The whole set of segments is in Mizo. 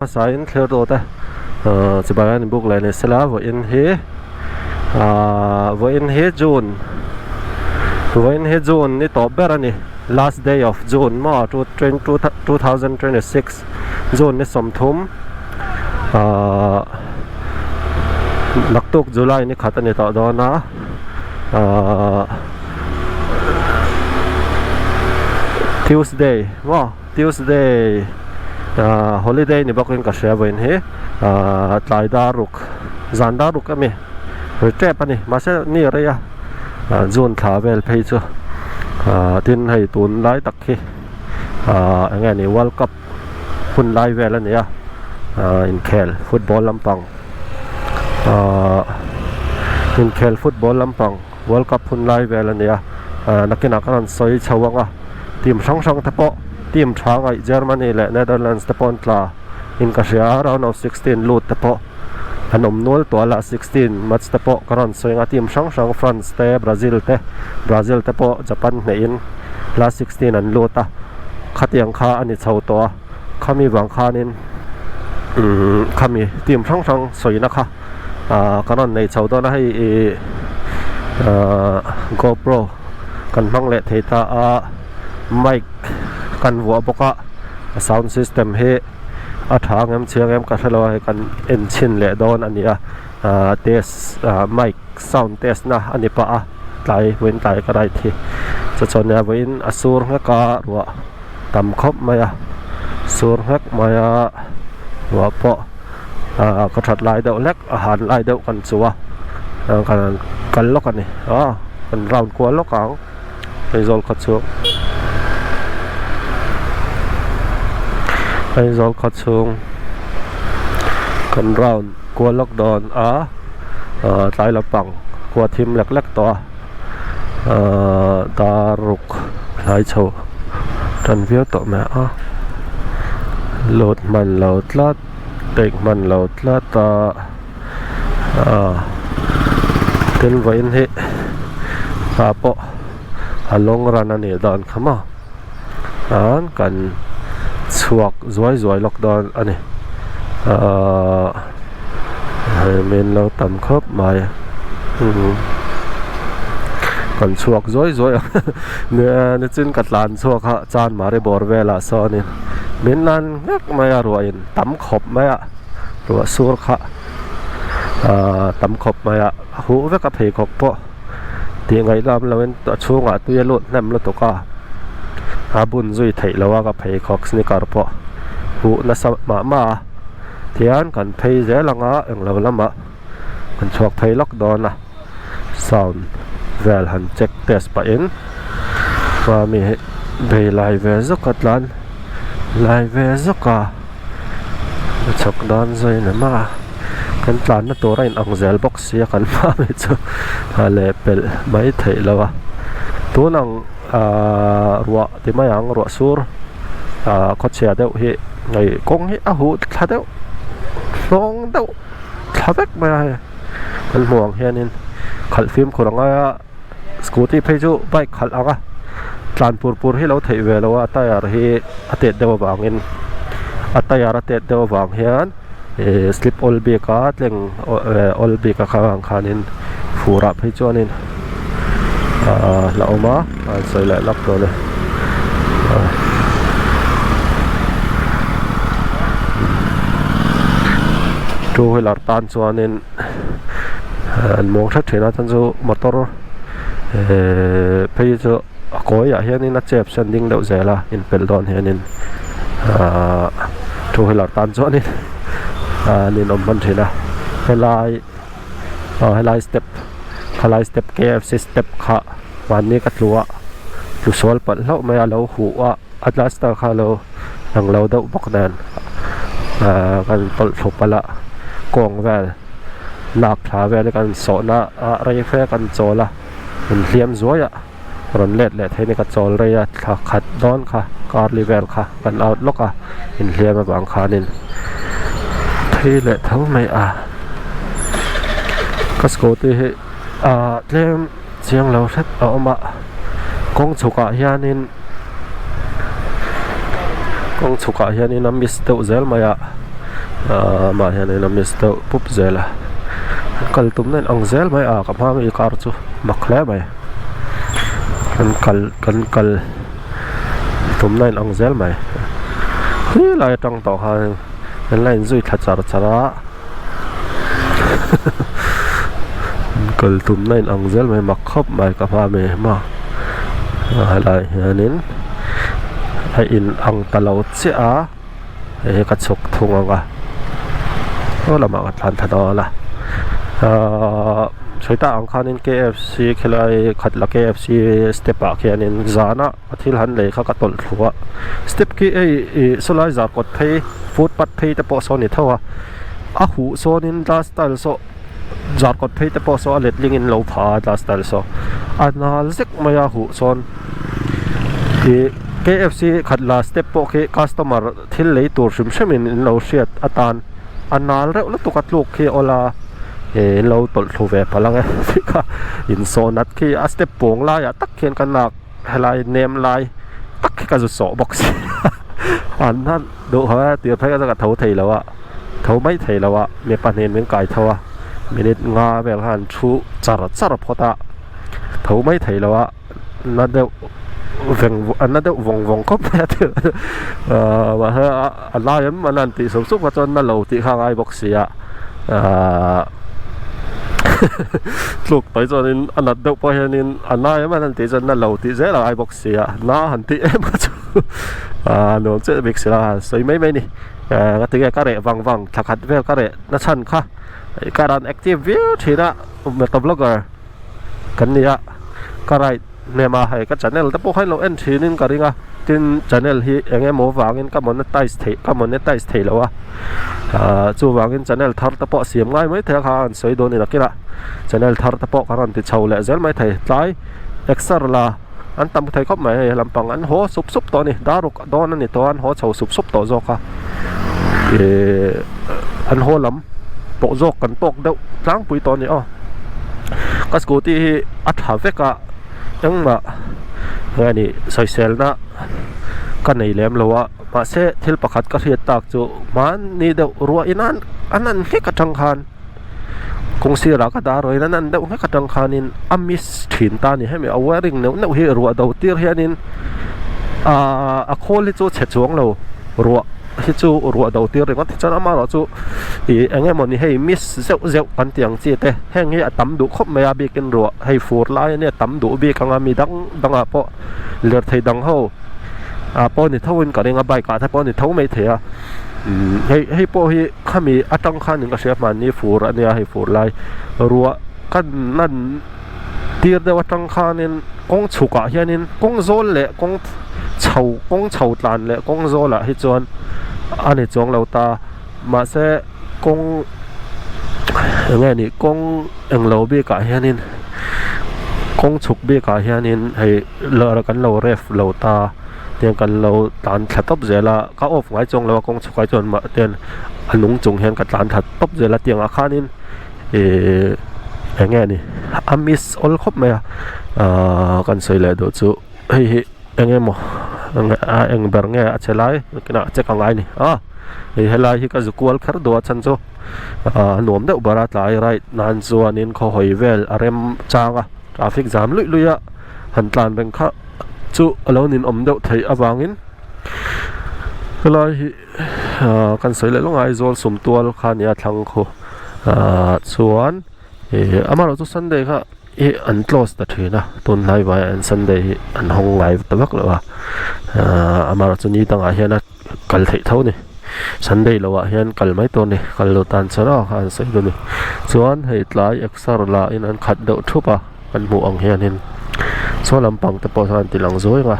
Hmasain thlir dawt a chibai a ni bawk leh ni sela vawiin hi ahh vawiin hi June vawiin hi June ni tawp ber a ni last day of June maw two 2026 June ni 30 ahh naktuk July ni khat a ni tawh dawn a ahh Tuesday maw. Tuesday ah holiday ni bawkin ka hria vawiin hi ah tlai dar ruk zan dar ruk ami ri tep a ni mahse ni a rei a ah June thla vel phei chu ah tin hei tun lai tak hi ah eng nge ni world cup hun lai vel a ni a ah inkhel football lampang ah inkhel football lampang. World Cup hun lai vel a nia, nakinah ka rawn sawi chho ang a, team hrang hrang te pawh team tha ngaih Germany leh Netherlands te pawh an tla in ka hria a, round of 16 lut te pawh an awm nual tual a, 16 match te pawh ka rawn sawi ang a, team hrang hrang France te Brazil te Brazil te pawh Japan hnehin last 16 an lut a, khatiang kha a ni chho tawh a, khami vang khanin umm khami team hrang hrang sawina kha. ah kan rawn nei chho dawn a hei ih ah gopro kan hmang leh thei ta a mic kan vuah bawk a a sound system hi a tha ang em chiang em ka hre lo a hei kan en chhin leh dawn a ni a ah test ah mic sound test na a ni pah a tlai vawiin tlai ka ride hi chu chuan nia vawiin a sur nghek a ruah tam khawp mai a sur nghek mai a ruah pawh. ah ka that lai deuh hlek a han lai deuh kan chu a kan kal lawk a ni ah kan round kual lawk ang Aizawl khaw chhung Aizawl khaw chhung kan round kual lawk dawn a ah tlai lampang khua thim lek lek tawh a ah dar ruk hlai chho tan viau tawh mai a load hman lo tlat. Bag hman lo tlat a ah tin vawiin hi ah pawh a long run a nih dan kha maw an kan chhuak zuai zuai lawk dawn a ni ahh hei min lo tam khawp mai kan chhuak zuai zuai a nichin ka tlan chhuak a chanmari bawr velah sawnin min lan nghek mai a ruah in tam khawp mai a ruah sur kha ahh tam khawp mai a a huh vek a pheikhawk pawh tih ngaih lam lo in a chhungah tui a lut hnem lutuk a a bun zui theih loh a ka pheikhawk sneaker pawh huh nasa mah mah a tihian kan phei zel ang a englo lamah kan chhuak phei lawk dawn a sound vel han check test pah in mami hi bei lai ve zuk a tlan lai ve zuk a a chhawk dawn zui ni mai a kan tlan na tur a in ang zel bawk sia kan mami chu a leh pelh mai theih loh a tun ang ahh ruah ti mai ang ruah sur ahh khawchhia deuh hi hei kawng hi a huh thla deuh hlawng deuh. thla vek mai a hei kan hmuh ang hianin khalh fimkhur ang aia scooty phei chu bike khalh ang a tlan pur pur hi lo theih ve lo a tyre hi a tet deuh avangin a tyre a tet deuh avang hian ihh slip awl bik a tleng awl bik a kha ang khanin fur ah phei chuanin ahh la awm a a sawi leh lak dawn e. Two wheeler tan chuanin an muang hret thin a chuan chu motor ehh phei chu a kawiah hianin a chep sen ding deuh zel a inpelh dawn hianin ahh two wheeler tan chuanin an inawm hman thin a helai aw helai step khalai step K F C step kha mahni ka tlu a tlu sual palh hlauh mai a lo huh a a duster kha lo lang lo deuh bawk nen ahh kan tawlh thlu palh a kawng vel lak thla vel hi kan sawhna ah rei fe kan chawl a inhliam zuai a rawn let leh theih a ni ka chawl rei a thla khat dawn kha karli vel kha kan out lawk a inhliam avang khanin phei leh tho mai a ka scooty hi ahh tlem chiang lo hret a awm a kawng chhukah hianin kawng chhukah hianin a miss deuh zel mai a. Amah hianin a miss deuh pup zel a kal tum na in ang zel mai a ka hma ami car chu mak hle mai kan kal kan kal tum na in ang zel mai helai atang tawh khan an la inzui thla char char a kal tum na in ang zel mai mak khawp mai ka hma ami hma helai hianin a in ang ta lo chiah a. Hei hi ka chhuk thung ang a aw lamah ka tlan thla dawn a ahh sawi tak ang khanin K F C khilai khat la K F C step ah khianin zana a thil han lei kha ka tawlh thlu a step khi hei ih sawlai zar kawt phei footpath phei te pawh saw a ni tho a a huh sawnin glass tiles saw zar kawt phei te pawh saw a letling in lo phah a glass tiles saw a nal zek mai a huh sawn ih K F C khat la step pawh khi customer thil lei tur hrim hrim in in lo hriat atan a nal reuh lutuk a tluk khi awl a ih in lo tawlh thlu ve palh ang e tih kha in sawh nat khi a step pawng laiah tak khian ka nak helai nem lai tak khi ka zu sawh bawk si an han duh ho a tir phei kha chu ka tho thei lo a tho mai thei lo a mi pahnih min kai tho a minute nga vel khan thu char char phawt a tho mai thei lo a na deuh veng na deuh vawng vawng khawp mai a thil ahh mahse a lai em an han tih sup sup kha chuan na lo tih kha a ngai bawk si a ahh tluk mai chuanin a nat deuh pawh hianin a lai em an han tih chuan na lo tih zel a ngai bawk si a na han tih em kha chu ahh nuam chiah bik si lo a sawi mai mai a ni ahh ka tinge ka reh vang vang thla khat vel ka reh na chhan kha ka rawn active viau thin a moto vlogger kan ni a ka ride hnem a hei ka channel te pawh kha in lo en thin in ka ring a tin channel hi eng emaw vangin ka monetize theih ka monetize theih loh a ahh chuvangin channel thar te pawh siam ngai mai thei a kha an sawi dawn in a kinah channel thar te pawh ka rawn ti chho leh zel mai thei tlai exer la an tam thei khawp mai hei lampang an haw sup sup tawh a ni daruk dawn a ni tawh a an haw chho sup sup tawh zawk a ihh an haw lam tawh zawk kan tawk deuh tlangpui tawh a ni aw ka scooty hi a tha vek a engmah nge ni sawisel na ka nei lem lo a mahse thil pakhat ka hriat tak chu hmanni deuh ruah in an an an hlek atang khan. Kawng sirah ka dah rawhin an an deuh hlek atang khanin a miss thin ta a ni hemi a wiring neuh neuh hi ruah do tir hianin ahh a khawl hi chu chhe chuang lo ruah hi chu ruah do tir ringawt hi chuan amaherawh chu ih eng emawni hei miss zeuh zeuh kan tih ang chi te heng hi a tam duh khawp mai a bikin ruah hei fur lai ania tam duh bik ang a mi dang dangah pawh lirthei dang ho ah pawh ni tho in ka ring a bike ah te pawh ni tho maithei a umm hei hei pawh hi. Khami atang khanin ka hria hmanni fur a nia hei fur lai ruah ka nan tir deuh atang khanin kawng chhukah hianin kawng zawl leh kawng chho kawng chho tlan leh kawng zawlah hi chuan a ni chuang lo ta mahse kawng eng nge ni kawng englo bikah hianin kawng chhuk bikah hianin hei kan lo ref lo ta. Tiang kan lo tlan thla tawp zel a ka off ngai chuang lo a kawng chhuk ai chuan mah ten a nung chung hian ka tlan thla tawp zel a tiangah khanin ihh eng nge ni a miss awl khawp mai a ahh kan sawi leh duh chu hei hi eng emaw a eng ber nge a che lai kinah check a ngai a ni a hei helai hi ka zu kual kher duh a chhan chu ahh nuam deuh ber a tlai ride nan chuanin khaw hawi vel a rem chang a traffic jam luih luih a han tlan reng kha. Chu a lo ninawm deuh theih avangin helai hi ahh kan sawi leh lawng a Aizawl sumtual kha a nia thlang khu ahh chuan ih amaherawh chu Sunday kha ih an close ta thin a tunhnai vaiah hian Sunday hi an hawng ngai ta vak lo a ahh amaherawh chu ni dangah hian a kal theih tho a ni Sunday loh ah hian kal mai tur a ni kal loh tan chuan aw an sawi dawn a ni chuan hei tlai exer lah in an khat deuh thup a. Kan hmuh ang hianin saw lampang te pawh sawn an ti lang zuai ang a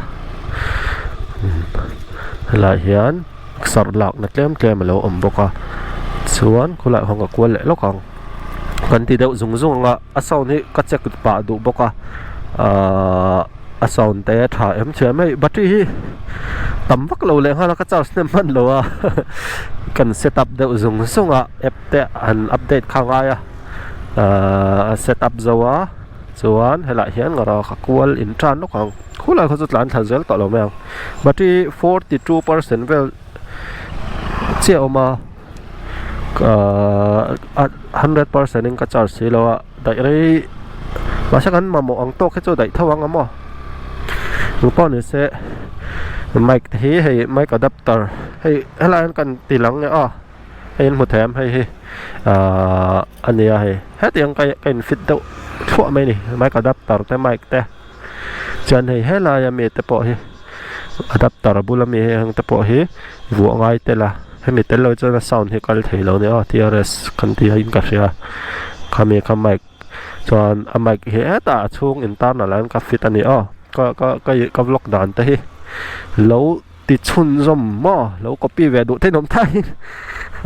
helaiah hian sarh lakna tlem tlem alo awm bawk a chuan khulaiah khawn ka kual leh lawk ang kan ti deuh zung zung ang a a sound hi ka check pah duh bawk a ahh a sound te a tha em chiah mai battery hi tam vak lo leh nghal a ka charge hnem hman lo a kan set up deuh zung zung a app te an update kha a ngai a. Ahh a set up zo a chuan helaiah hian ngara ka kual in tan lawk ang khulai kha chu tlan thla zel tawh lo mai ang battery 42 percent vel chiah a awm a. Ahh 100% in ka charge si lo a daih rei mahse kan mamawh ang tawk hi chu daih tho ang a maw engpawh ni se mic te hi hei mic adapter hei helai hian kan ti lang nge aw hei in hmu thei em hei hi ahh a nia hei hetiang ka ka in fit deuh thluah mai a ni mic adapter te mic te chuan hei helai ami te pawh hi adapter bula mi hei ang te pawh hi vuah ngai tel a hemi tel lo chuan a sound hi kal thei lo a ni aw T R S kan tih aiin ka hria khami kha mic chuan a mic hi hetah a chhung internal ah hian ka fit a ni aw ka ka ka ih ka vlog dan te hi lo ti chhunzawm maw lo copy ve duh theih nawm thai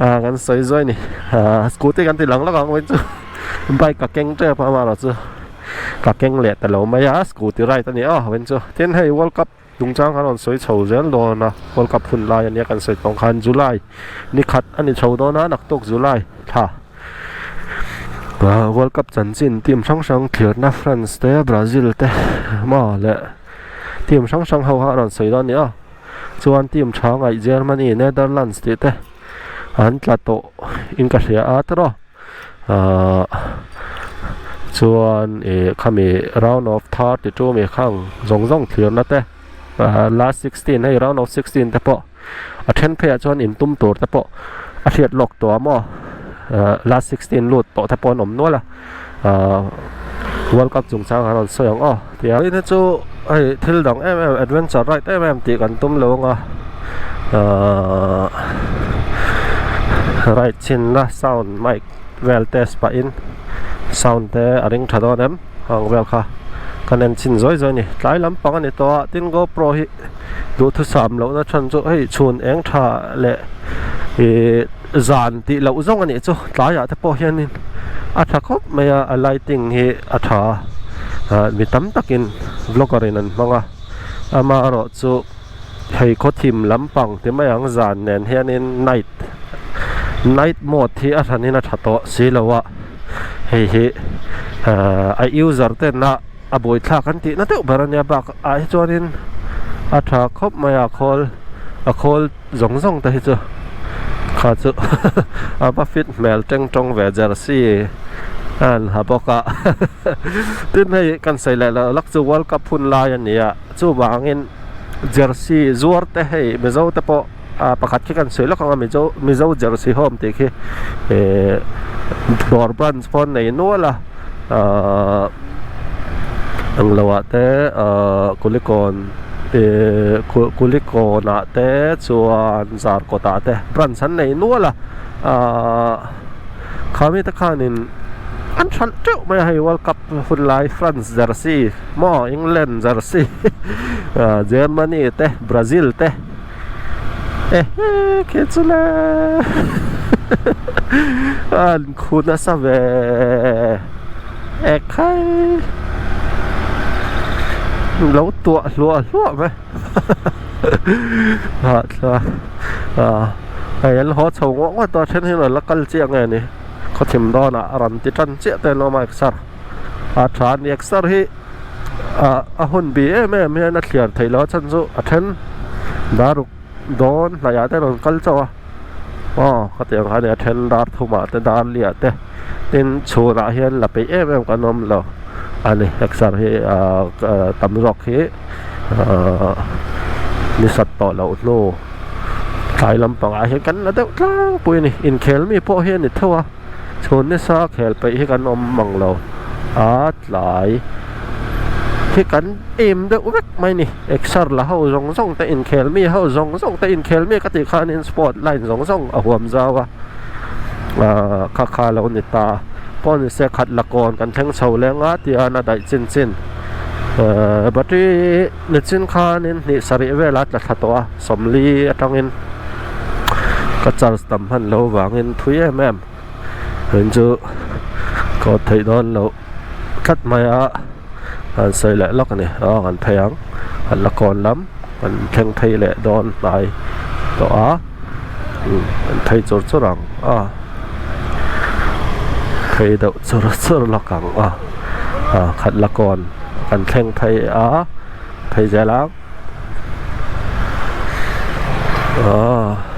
ah kan sawi zuai a ni ah scooty kan ti lang lawk ang chu bike ka keng tep a amaherawhchu ka keng leh ta lo mai a scooty ride a ni aw vawiin chu tin hei world cup chungchang kan rawn sawi chho zel dawn a world cup hun lai a nia kan sawi tawng khan july ni khat a ni chho dawn a naktuk july thla ah world cup chanchin team hrang hrang thlirna france te brazil te maw leh team hrang hrang ho kha a rawn sawi dawn a ni a chuan team tha ngaih germany netherlands tih te an tla tawh in ka hria a tiraw. Ahh chuan ih khami round of 32 mi khang zawng zawng thlirna te ahh last 16 hei round of 16 te pawh a then pheiah chuan in tum tur te pawh a hriat lawk tawh a maw ahh last 16 lut tawh te pawh an awm nual a ahh world cup chungchang an rawn sawi ang aw tia tin hi chu hei thil dang em em adventure ride em em tih kan tum lo ang a ahh ride chhin na sound mic vel test pah in sound te a ring tha dawn em ang vel kha kan en chhin zawi zawi a ni tlai lampang a ni tawh a tin gopro hi duhthusam loh na chhan chu hei chhun eng tha leh ihh zan tih loh zawng a nih chu tlaiah te pawh hianin a tha khawp mai a a lighting hi a tha a mi tam takin vlogger in an hmang a amaherawhchu Hei khaw thim lampang ti mai ang zan nen hianin night night mode hi a hranin a tha tawh si lo a hei hi ahh a user ten a a buaithlak an tih na deuh ber ania bak ah hi chuanin a tha khawp mai a khawl a khawl zawng zawng te hi chu kha chu a va fit hmel teng tawng ve jersey a han ha bawk a tin hei kan sawi leh loh lak chu world cup hun lai a ni a chuvangin. Jersey zuar te hei Mizo te pawh ah pakhat khi kan sawi lawk ang a Mizo Mizo Jersey Home tih khi ehh dawr branch pawh an nei nual a ahh englo ah te ahh Kulikawn ehh Kulikawn ah te chuan Zarkawt ah te branch an nei nual a ahh khami te khanin an hralh teuh mai a hei world cup hun lai France jersey maw England jersey Germany te Brazil te ehe khi chu le an khu nasa ve ekhai lo tuah hluah hluah mai hei an haw chho ngawt ngawt a then hian an la kal chiah nge ni khawthim dawnah a rawn ti tan chiah te an awm a exer a tha a ni exer hi ah a hun bi em em hian a thliar theih loh a chhan chu a then daruk dawn hnaih ah te rawn kal chauh a aw khatiang kha a ni a then dar thumah te dar liah te tin chhunah hian la peih em em kan awm lo a ni exer hi ah tam zawk hi ah ni sat tawh loh hnu tlai lampangah hian kan la deuh tlangpui a ni inkhel mi pawh hi a ni tho a. Chhun nisa khel peih hi kan awm mang lo a tlai hi kan em deuh vek mai ni exer la ho zawng zawng te inkhel mi ho zawng zawng te inkhel mi ka tih khanin sport line zawng zawng a huam zau a ahh kha kha lo ni ta pawh ni se khat la kawn kan thleng chho leng a tian a daih chin chin ehh battery ni chin khanin hnih sarih vel a tla thla tawh a. Sawmli atangin ka charge tam hman lo vangin thui em em in chu ka awt theih dawn loh tlat mai a an sawi leh lawk a ni aw kan phei ang kan la kawn lam kan thleng phei leh dawn hnai tawh a umm kan phei chur chur ang a phei deuh chur chur lawk ang a ah khat la kawn kan thleng phei a phei zel ang. Aw.